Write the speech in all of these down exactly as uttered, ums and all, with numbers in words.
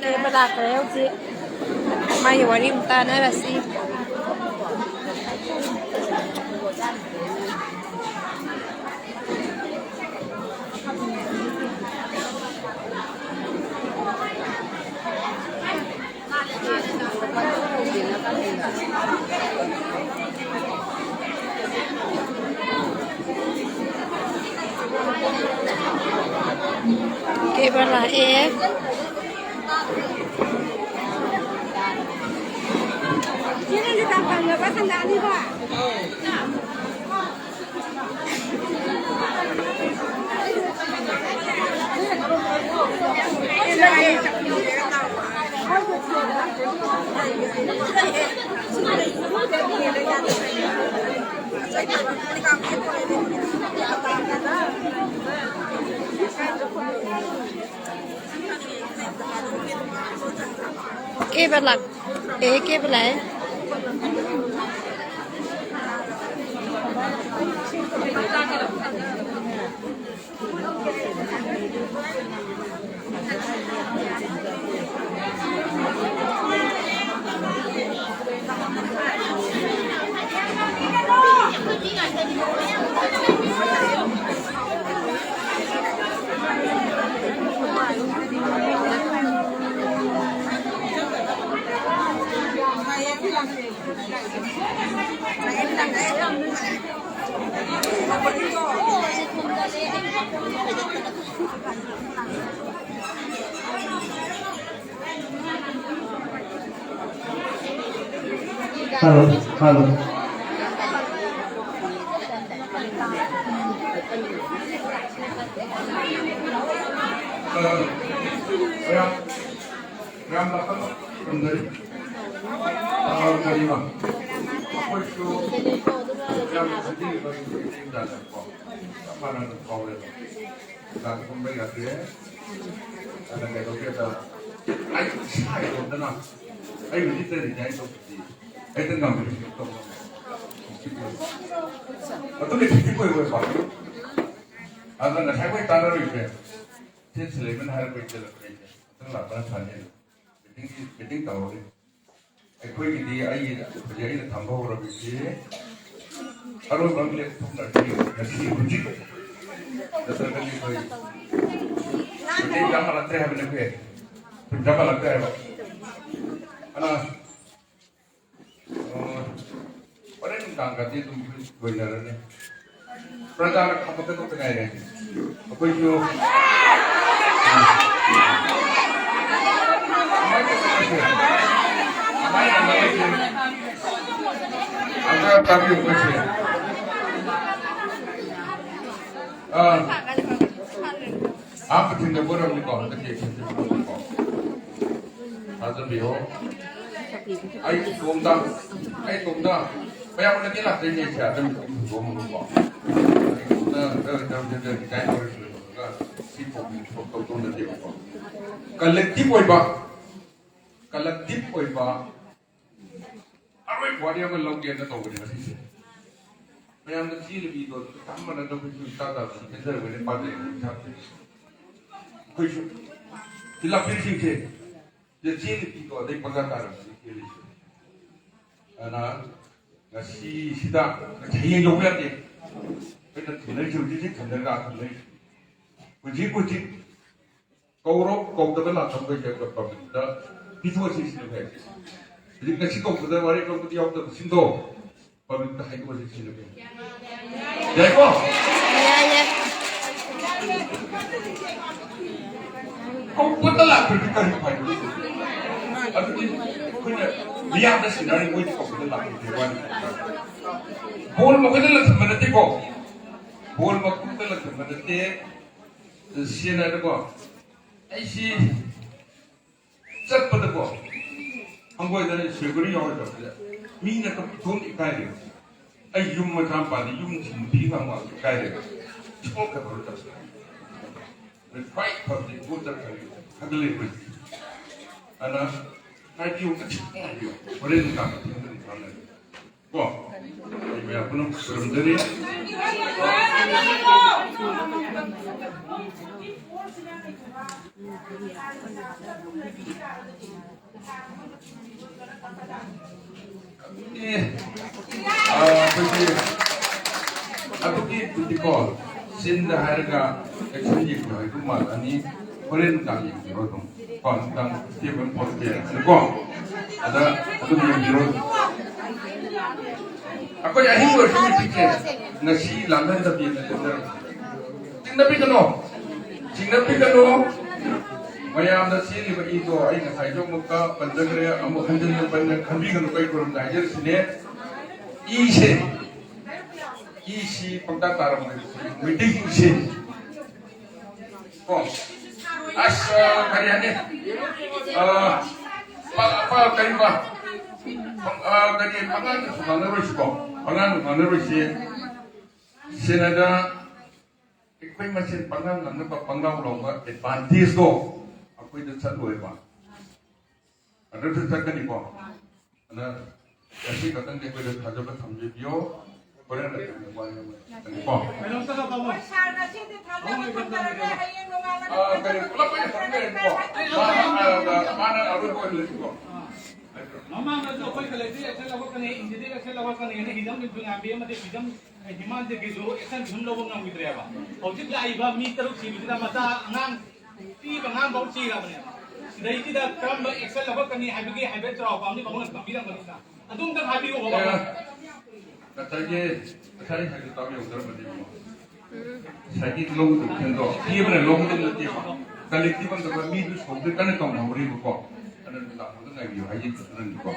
ꯀꯦꯕ ꯂꯥꯛꯈ꯭ꯔꯦ ꯍꯧꯖꯤꯛ꯫ ꯃꯥꯒꯤ ꯋꯥꯔꯤ ꯑꯃꯨꯛ ꯇꯥꯟꯅꯔꯁꯤ꯫ ꯀꯦꯕ ꯂꯥꯛꯑꯦ꯫ ꯏꯆꯦ, ꯅꯪꯗꯤ ꯇꯥ ꯐꯪꯉꯕ ꯁꯟꯗꯥꯅꯤꯕ? ꯀꯦꯕ ꯂꯥꯛ-, ꯑꯦ, ꯀꯦꯕ ꯂꯥꯛꯑꯦ꯫ Hello, hello. ꯌꯥꯝ ꯀꯔꯤꯕ? ꯑꯩꯈꯣꯏꯁꯨ ꯌꯥꯝ ꯈꯟꯖꯤꯜꯂꯤꯕ ꯏꯆꯦ ꯏꯆꯦ ꯃꯆꯥꯗꯀꯣ꯫ ꯆꯞ ꯃꯥꯟꯅꯅ ꯐꯥꯎꯔꯦꯕ꯫ ꯗꯨꯀꯥꯟ ꯐꯝꯕ ꯌꯥꯗ꯭ꯔꯦ꯫ ꯑꯗ ꯀꯩꯗꯧꯒꯦꯗ, ꯑꯩ ꯏꯁꯥ ꯏꯇꯣꯝꯇꯅ ꯑꯩ ꯍꯧꯖꯤꯛ ꯆꯠꯂꯤꯁꯦ ꯑꯩ ꯇꯧꯕꯗꯤ ꯍꯦꯛꯇ ꯉꯝꯃꯤꯁꯦ ꯇꯧꯕ ꯉꯝꯃꯦ꯫ ꯑꯗꯨꯅ effective ꯑꯣꯏꯕ꯫ ꯑꯗ ꯉꯁꯥꯏ ꯃꯣꯏ ꯇꯥꯟꯅꯔꯨꯏꯁꯦ, ꯁꯤ ꯁꯤꯂꯩꯃꯅ ꯍꯥꯏꯔꯛꯄꯩ ꯆꯦꯜꯂꯛꯄꯅꯦ ꯑꯩꯁꯦ꯫ ꯅꯪ ꯂꯥꯛꯄꯅ ꯐꯅꯤ꯫ ꯃꯤꯇꯤꯡꯒꯤ ꯃꯤꯇꯤꯡ ꯇꯧꯔꯅꯤ꯫ ꯑꯩꯈꯣꯏꯒꯤꯗꯤ ꯑꯩ ꯍꯧꯖꯤꯛ ꯑꯩꯅ ꯊꯝꯕ ꯍꯧꯔꯕꯁꯤ ꯑꯔꯣꯏꯕ ꯑꯃ ꯂꯦꯞꯊꯣꯛꯅꯔꯤ꯫ ꯉꯁꯤ ꯍꯧꯖꯤꯛ ꯅꯠꯇ꯭ꯔꯒꯗꯤ ꯑꯩꯈꯣꯏ ꯃꯤꯇꯤꯡ ꯆꯥꯝꯃ ꯂꯥꯛꯇ꯭ꯔꯦ ꯍꯥꯏꯕꯅꯤ ꯑꯩꯈꯣꯏ꯫ ꯀꯨꯟꯊ꯭ꯔꯥ ꯂꯥꯛꯇ꯭ꯔꯦ ꯍꯥꯏꯕ꯫ ꯑꯅ ꯑꯣ, ꯍꯣꯔꯦꯟ ꯅꯨꯡꯗꯥꯡꯒꯗꯤ ꯑꯗꯨꯝ ꯂꯣꯏꯅꯔꯅꯤ꯫ ꯄ꯭ꯔꯖꯥꯅ ꯈꯪꯕ ꯈꯛꯇ ꯉꯥꯏꯔꯦ꯫ ꯑꯩꯈꯣꯏꯁꯨ ꯑꯝꯇ ꯇꯥꯕꯤꯌꯨ, ꯑꯩꯈꯣꯏꯁꯦ꯫ ꯑꯥ, ꯑꯍꯥꯟꯕ ꯊꯦꯡꯅꯕ ꯑꯣꯏꯔꯝꯅꯤꯀꯣ, ꯍꯟꯗꯛꯀꯤ ꯊꯥꯖꯟꯕꯤꯌꯣ꯫ ꯑꯩ ꯏꯇꯣꯝꯗ, ꯑꯩ ꯏꯇꯣꯝꯗ, ꯃꯌꯥꯝ ꯅꯠꯇꯦ ꯂꯥꯛꯇꯣꯏꯅꯦ ꯑꯩꯁꯦ, ꯑꯗꯨꯝ ꯏꯇꯣꯝꯗꯀꯣ꯫ ꯑꯩ ꯏꯇꯣꯝꯗ ꯈꯔ ꯈꯔ ꯈꯔ ꯈꯔ ꯏꯀꯥꯏ ꯇꯧꯔꯤꯁꯦ, ꯑꯗꯨꯒ ꯁꯤ ꯊꯣꯛꯄ ꯊꯣꯛꯇꯧ ꯅꯠꯇꯦꯕꯀꯣ꯫ ꯀꯂꯦꯛꯇꯤꯚ ꯑꯣꯏꯕ, ꯀꯂꯦꯛꯇꯤꯚ ꯑꯣꯏꯕ ꯑꯔꯣꯏꯕ ꯋꯥꯔꯤ ꯑꯃ ꯂꯧꯒꯦꯅ ꯇꯧꯕꯅꯦ ꯉꯁꯤꯁꯦ꯫ ꯃꯌꯥꯝꯗ ꯆꯦꯜꯂꯤꯕꯤꯗꯣ ꯆꯞ ꯃꯥꯟꯅꯗꯕ ꯑꯩꯈꯣꯏꯁꯨ ꯏꯆꯥ ꯇꯥꯕꯁꯤ ꯈꯦꯠꯆꯔꯕꯅꯦ ꯄꯥꯖꯩ ꯏꯁꯥꯁꯦ꯫ ꯑꯩꯈꯣꯏꯁꯨ ꯁꯤ ꯂꯥꯛꯄꯤꯔꯤꯁꯤꯡꯁꯦ ꯁꯤꯗ ꯆꯦꯜꯂꯤꯕꯤꯗꯣ ꯑꯗꯩ ꯄꯪꯆꯥ ꯇꯥꯔꯕꯁꯤ ꯆꯦꯜꯂꯤꯁꯦ꯫ ꯑꯗꯨꯅ ꯉꯁꯤꯁꯤꯗ ꯍꯌꯦꯡ ꯌꯧꯕ ꯌꯥꯗꯦ꯫ ꯑꯩꯈꯣꯏꯅ ꯊꯦꯡꯅꯔꯤꯁꯦ ꯍꯧꯖꯤꯛ ꯍꯧꯖꯤꯛ ꯊꯦꯡꯅꯔꯒ ꯊꯦꯡꯅꯔꯤꯁꯦ꯫ ꯍꯧꯖꯤꯛ ꯍꯧꯖꯤꯛ ꯀꯧꯔꯣ ꯀꯧꯗꯕ ꯂꯥꯛꯇꯕꯈꯩꯁꯦ ꯑꯩꯈꯣꯏ ꯄꯕ꯭ꯂꯤꯛꯇ ꯄꯤꯊꯣꯛꯑꯁꯤ ꯁꯤꯅꯦ ꯍꯥꯏꯁꯦ꯫ ꯍꯧꯖꯤꯛ ꯉꯁꯤ ꯀꯧꯕꯗ ꯋꯥꯔꯦꯞ ꯂꯧꯕꯗ ꯌꯥꯎꯗꯕꯁꯤꯡꯗꯣ ꯄꯕ꯭ꯂꯤꯛꯇ ꯍꯥꯏꯗꯣꯛꯑꯁꯤ ꯁꯤꯅꯦ꯫ ꯌꯥꯏꯀꯣ? ꯌꯥꯏ, ꯌꯥꯏ꯫ ꯀꯧꯕꯗ ꯂꯥꯛꯇ꯭ꯔꯗꯤ ꯀꯔꯤ ꯎꯄꯥꯏ ꯂꯩ? ꯑꯗꯨꯗꯤ ꯑꯩꯈꯣꯏꯅ ꯃꯤꯌꯥꯝꯗ ꯁꯤꯟꯅꯔꯤ ꯃꯣꯏꯗꯤ ꯀꯧꯕꯗ ꯂꯥꯛꯇ꯭ꯔꯗꯤ ꯋꯥꯅꯤ꯫ ꯕꯣꯜ ꯃꯈꯨꯠꯇ ꯂꯪꯁꯤꯟꯕ ꯅꯠꯇꯦꯀꯣ꯫ ꯕꯣꯜ ꯃꯈꯨꯠꯇ ꯂꯪꯁꯤꯟꯕ ꯅꯠꯇꯦ꯫ ꯁꯦꯡꯅ ꯍꯥꯏꯔꯗꯤꯀꯣ, ꯑꯩꯁꯤ ꯆꯠꯄꯗꯀꯣ, ꯍꯪꯒꯣꯏꯗꯅ ꯁꯦꯀꯨꯔꯤ ꯌꯥꯎꯔꯣꯏꯗꯕꯁꯦ ꯃꯤꯅ ꯏꯊꯣꯛ ꯏꯀꯥꯏꯔꯦꯕ꯫ ꯑꯩ ꯌꯨꯝ ꯃꯆꯥ ꯃꯄꯥꯗ ꯌꯨꯝ ꯅꯨꯄꯤ ꯉꯥꯡꯕ ꯏꯀꯥꯏꯔꯦꯕ꯫ ꯁꯣꯛꯀꯗꯧꯔꯦ ꯇꯧꯁꯦ꯫ ꯈ꯭ꯋꯥꯏ ꯐꯕꯗꯤ ꯏꯊꯣꯛ ꯆꯠꯈ꯭ꯔꯒꯦ ꯈꯟꯒꯠꯂꯛꯏ ꯑꯩꯈꯣꯏꯁꯦ꯫ ꯑꯗꯨꯅ ꯉꯥꯏꯕꯤꯌꯨ, ꯉꯥꯏꯕꯤꯌꯨ꯫ ꯍꯣꯔꯦꯟ ꯅꯨꯡꯗꯥꯡ ꯊꯦꯡꯅ ꯊꯦꯡꯅꯔꯒꯦ꯫ ꯀꯣ, ꯑꯩ ꯃꯌꯥꯝ ꯄꯨꯝꯅꯃꯛ ꯈꯨꯔꯨꯝꯖꯔꯤ꯫ ꯑꯦ, ꯑ, ꯑꯩꯈꯣꯏꯒꯤ ꯑꯗꯨꯒꯤ ꯄ꯭ꯔꯤꯇꯤꯀꯣꯜ ꯁꯤꯟꯗ ꯍꯥꯏꯔꯒ ꯑꯦꯛꯁꯟ ꯌꯦꯡꯕ ꯍꯥꯏꯕ ꯃꯥꯜꯂꯅꯤ꯫ ꯍꯣꯔꯦꯟ ꯅꯨꯡꯗꯥꯡ ꯌꯦꯡꯕꯤꯔꯣ ꯑꯗꯨꯝ꯫ ꯀꯣ, ꯅꯨꯡꯗꯥꯡ ꯁ꯭ꯇꯦꯞ ꯑꯃ ꯐꯣꯟ ꯄꯤꯔꯛꯑꯅꯤꯀꯣ꯫ ꯑꯗ ꯑꯗꯨꯝ ꯌꯦꯡꯕꯤꯔꯣ꯫ ꯑꯩꯈꯣꯏ ꯑꯍꯤꯡ ꯑꯣꯏꯔꯁꯨ ꯃꯤꯇꯤꯡꯁꯦ ꯉꯁꯤ ꯂꯥꯡꯍꯟꯗꯕꯤꯅ ꯂꯦꯞꯅꯔꯝꯃꯤ꯫ ꯆꯤꯡꯅꯕꯤꯒꯅꯣ, ꯆꯤꯡꯅꯕꯤꯒꯅꯣ꯫ ꯃꯌꯥꯝꯅ ꯆꯦꯜꯂꯤꯕ ꯏꯗꯣ ꯑꯩ ꯉꯁꯥꯏꯁꯨ ꯑꯃꯨꯛꯀ ꯄꯟꯖꯈ꯭ꯔꯦ, ꯑꯃꯨꯛ ꯍꯟꯖꯤꯟꯅ ꯄꯟꯅ ꯈꯟꯕꯤꯒꯅꯨ, ꯑꯩ ꯈꯨꯔꯨꯝꯗ ꯍꯥꯏꯖꯔꯤꯁꯤꯅꯦ꯫ ꯏꯁꯦ, ꯏꯁꯤ ꯄꯪꯇꯥ ꯇꯥꯔꯝꯃꯣꯏ꯫ ꯃꯩꯇꯩꯒꯤ ꯏꯁꯦ꯫ ꯀꯣ꯫ ꯑꯁ, ꯑ, ꯀꯔꯤ ꯍꯥꯏꯅꯤ? ꯑ, ꯄ-, ꯄ-, ꯀꯔꯤꯕ? ꯄ-, ꯑ, ꯀꯔꯤ, ꯄꯉꯥꯡꯗꯁꯨ ꯉꯥꯡꯅꯔꯣꯏꯁꯤꯀꯣ꯫ ꯄꯉꯥꯡꯗ ꯉꯥꯡꯅꯔꯣꯏꯁꯤ꯫ ꯁꯦꯅꯗ ꯑꯩꯈꯣꯏ ꯃꯁꯦꯟ ꯄꯉꯥꯡ ꯉꯥꯡꯅꯕ, ꯄꯪꯂꯥꯎ ꯂꯥꯎꯕ ꯑꯦꯗꯚꯥꯟꯇꯦꯖꯇꯣ ꯑꯩꯈꯣꯏꯗ ꯆꯠꯂꯣꯏꯕ꯫ ꯑꯗꯨꯁꯨ ꯆꯠꯀꯅꯤꯀꯣ꯫ ꯑꯗꯨꯅ ꯉꯁꯤ ꯈꯛꯇꯪꯗꯤ ꯑꯩꯈꯣꯏꯗ ꯊꯥꯖꯕ ꯊꯝꯕꯤꯕꯤꯌꯣ꯫ ꯍꯣꯔꯦꯟ ꯑꯩꯈꯣꯏꯗ ꯋꯥꯔꯤ ꯑꯃ ꯆꯠꯀꯅꯤꯀꯣ꯫ ꯀꯩꯅꯣꯝꯇꯒ ꯄꯥꯎ꯫ ꯑ, ꯀꯔꯤ, ꯄꯨꯂꯞ ꯑꯣꯏꯅ ꯐꯝꯃꯤꯟꯅꯔꯦꯀꯣ꯫ ꯃꯥꯅ, ꯑ, ꯃꯥꯅ ꯑꯔꯣꯏꯕ ꯑꯣꯏꯍꯜꯂꯁꯤꯀꯣ꯫ ꯃꯃꯥꯡꯗꯁꯨ ꯑꯩꯈꯣꯏ ꯀꯂꯦꯛꯇꯤꯚ ꯑꯦꯛꯁꯟ ꯂꯧꯈꯠꯀꯅꯤ, ꯏꯟꯗꯤꯇꯦꯛ ꯑꯦꯛꯁꯟ ꯂꯧꯈꯠꯀꯅꯤ ꯍꯥꯏꯅ ꯍꯤꯖꯝ ꯏꯟꯊꯨꯉꯥꯏꯕꯤ ꯑꯃꯗꯤ ꯍꯤꯖꯝ ꯗꯤꯃꯥꯟꯁꯤꯡꯒꯤꯁꯨ ꯑꯦꯛꯁꯟ ꯁꯨꯝ ꯂꯧꯕ ꯉꯝꯈꯤꯗ꯭ꯔꯦꯕ꯫ ꯍꯧꯖꯤꯛ ꯂꯥꯛꯏꯕ ꯃꯤ ꯇꯔꯨꯛ ꯁꯤꯕꯁꯤꯗ ꯃꯆꯥ ꯑꯉꯥꯡ, ꯄꯤꯕ ꯑꯉꯥꯡ ꯐꯥꯎ ꯁꯤꯔꯕꯅꯦꯕ꯫ ꯁꯤꯗꯩꯁꯤꯗ ꯀꯔꯝꯕ ꯑꯦꯛꯁꯟ ꯂꯧꯈꯠꯀꯅꯤ ꯍꯥꯏꯕꯒꯤ ꯍꯥꯏꯐꯦꯠ ꯆꯥꯎꯔꯥꯛꯄ ꯑꯃꯗꯤ ꯃꯉꯣꯟꯗ ꯊꯝꯕꯤꯔꯝꯒꯅꯤꯗ꯫ ꯑꯗꯨꯝꯇꯪ ꯍꯥꯏꯕꯤꯌꯨ, ꯕꯕꯥ꯫ ꯑꯦ, ꯉꯁꯥꯏꯒꯤ, ꯉꯁꯥꯏ ꯍꯥꯏꯕꯗꯨ ꯇꯥꯕ ꯌꯧꯗ꯭ꯔꯕꯅꯦꯕꯀꯣ꯫ ꯉꯁꯥꯏꯒꯤ ꯂꯧꯒꯗꯕ ꯈꯟꯗꯣ ꯄꯤꯕꯅ ꯂꯧꯒꯗꯕ ꯅꯠꯇꯦꯕ꯫ ꯀꯂꯦꯛꯇꯤꯚ ꯑꯃꯗ ꯃꯤꯗꯨ ꯁꯣꯝꯗ ꯀꯟꯅ ꯇꯧꯅꯍꯧꯔꯤꯕꯀꯣ꯫ ꯑꯗꯨꯅ ꯂꯥꯛꯄꯗ ꯉꯥꯏꯕꯤꯌꯨ ꯍꯥꯏꯖꯕꯅꯤꯀꯣ꯫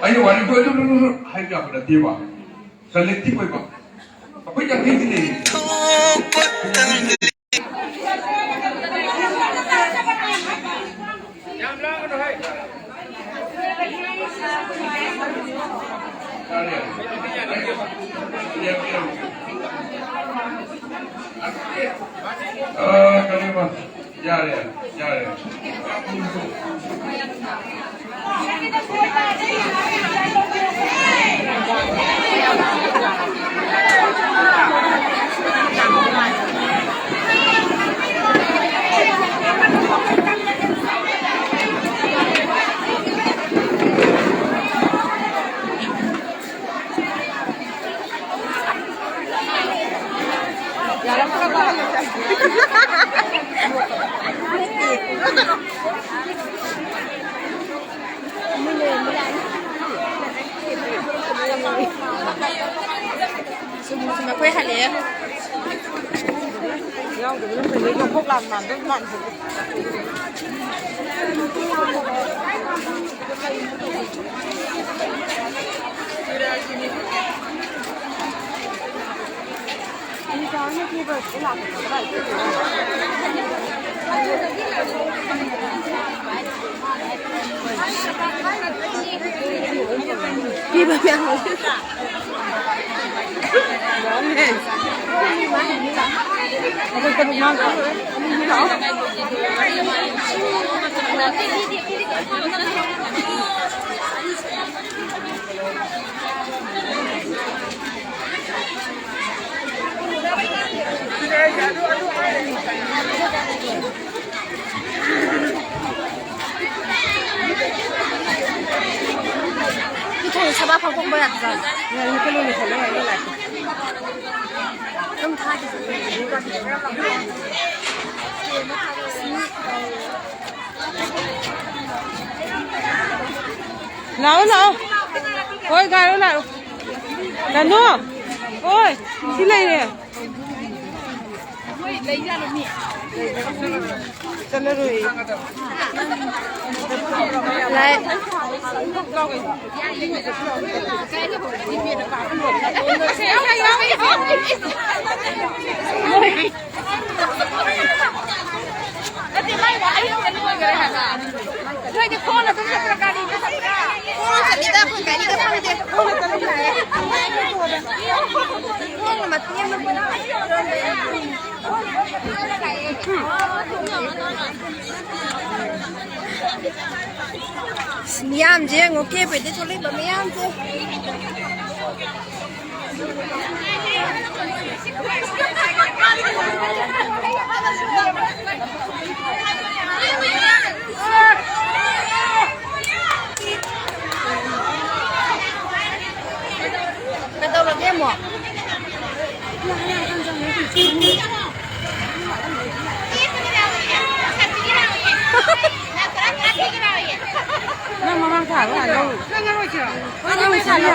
ꯑꯩꯅ ꯋꯥꯔꯤꯗꯣ ꯑꯗꯨ ꯍꯥꯏꯕ ꯌꯥꯕ ꯅꯠꯇꯦꯕ꯫ ꯀꯂꯦꯛꯇꯤꯚ ꯑꯣꯏꯕ꯫ ꯑꯩꯈꯣꯏ ꯌꯥꯡꯈꯩꯗꯤ ꯂꯩꯔꯤ꯫ ꯌꯥꯔꯦ꯫ ꯑ, ꯀꯔꯤꯕ? ꯌꯥꯔꯦ, ꯌꯥꯔꯦ꯫ ꯁꯨꯝ ꯁꯨꯝ ꯑꯩꯈꯣꯏ ꯍꯜꯂꯛꯑꯦ꯫ ꯌꯥꯎꯗꯕꯅ ꯐꯩ, ꯃꯈꯣꯛ ꯂꯥꯟ ꯃꯥꯟꯕ ꯃꯥꯟꯕ꯫ ꯄꯤꯕ ꯃꯌꯥꯝ ꯂꯩ꯫ ꯁꯤ ꯊꯣꯡ ꯁꯕꯥ ꯐꯪꯐꯪꯕ ꯌꯥꯗ꯭ꯔꯥ? ꯌꯥꯏ, ꯀꯩꯅꯣꯅꯦ, ꯊꯣꯡꯕ ꯌꯥꯏ, ꯂꯥꯛꯀꯦ꯫ ꯑꯗꯨꯝ ꯊꯥꯈꯤꯁꯦ꯫ ꯂꯥꯛꯑꯣ, ꯂꯥꯛꯑꯣ꯫ ꯍꯣꯏ, ꯒꯥꯔꯣ, ꯂꯥꯛꯑꯣ꯫ ꯀꯩꯅꯣ? ꯍꯣꯏ, ꯁꯤ ꯂꯩꯔꯦ꯫ ꯆꯠꯂꯔꯣꯏ꯫ ꯂꯥꯏ꯫ ꯅꯣꯏꯗꯤ ꯈꯣꯡꯅ ꯑꯗꯨꯝ ꯆꯠꯄ꯭ꯔꯥ, ꯒꯥꯔꯤꯗ ꯆꯠꯄ꯭ꯔꯥ? ꯈꯣꯡꯅ ꯆꯠꯂꯤꯗ, ꯑꯩꯈꯣꯏ ꯒꯥꯔꯤꯒ ꯐꯪꯗꯦ꯫ ꯈꯣꯡꯅ ꯆꯠꯂꯝꯗꯥꯏ꯫ ꯈꯣꯡꯅ ꯃꯇꯦꯛ ꯑꯃ ꯆꯠꯂꯝꯗꯥꯏ꯫ ꯃꯤꯌꯥꯝꯁꯦ ꯌꯦꯡꯉꯣ, ꯀꯦꯐꯦꯗꯩ ꯊꯣꯛꯂꯛꯏꯕ ꯃꯌꯥꯝꯁꯦ꯫ ꯀꯩꯗꯧꯔꯒꯦ ꯑꯃꯨꯛ? ꯅꯪ ꯃꯃꯥꯡ ꯊꯥꯕ ꯍꯥꯟꯅ ꯂꯧ꯫ ꯅꯪ ꯉꯔꯣꯏꯁꯤꯔꯣ? ꯅꯪ ꯉꯔꯣꯏꯁꯤꯔꯣ?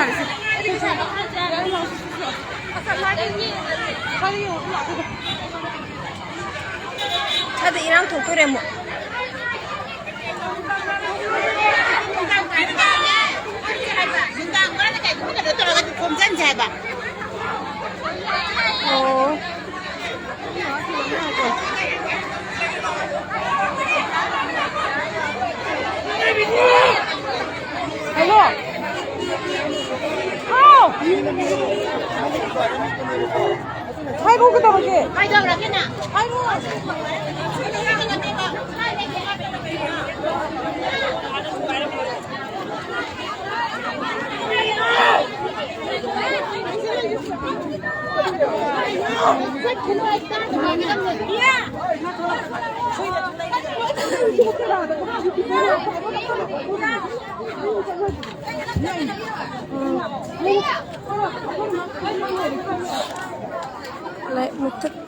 ꯑꯗ ꯏꯔꯥꯡ ꯊꯣꯛꯇꯣꯔꯦ ꯑꯃꯨꯛ꯫ ꯅꯨꯡꯗꯥꯡ ꯋꯥꯏꯔꯝꯗ ꯀꯩꯒꯨꯝꯕ ꯀꯩꯅꯣ ꯇꯧꯔꯒꯗꯤ ꯈꯣꯝꯖꯟꯁꯦ ꯍꯥꯏꯕ꯫ ꯑꯣ꯫ ꯍꯜꯂꯣ꯫ ꯍꯥꯎ꯫ ꯍꯥꯏꯔꯛꯑꯣ, ꯀꯩꯗꯧꯔꯒꯦ? ꯀꯩꯗꯧꯔꯒꯦꯅ? ꯍꯥꯏꯔꯛꯑꯣ꯫ ꯂꯥꯏꯛ ꯃꯨꯊꯠ꯫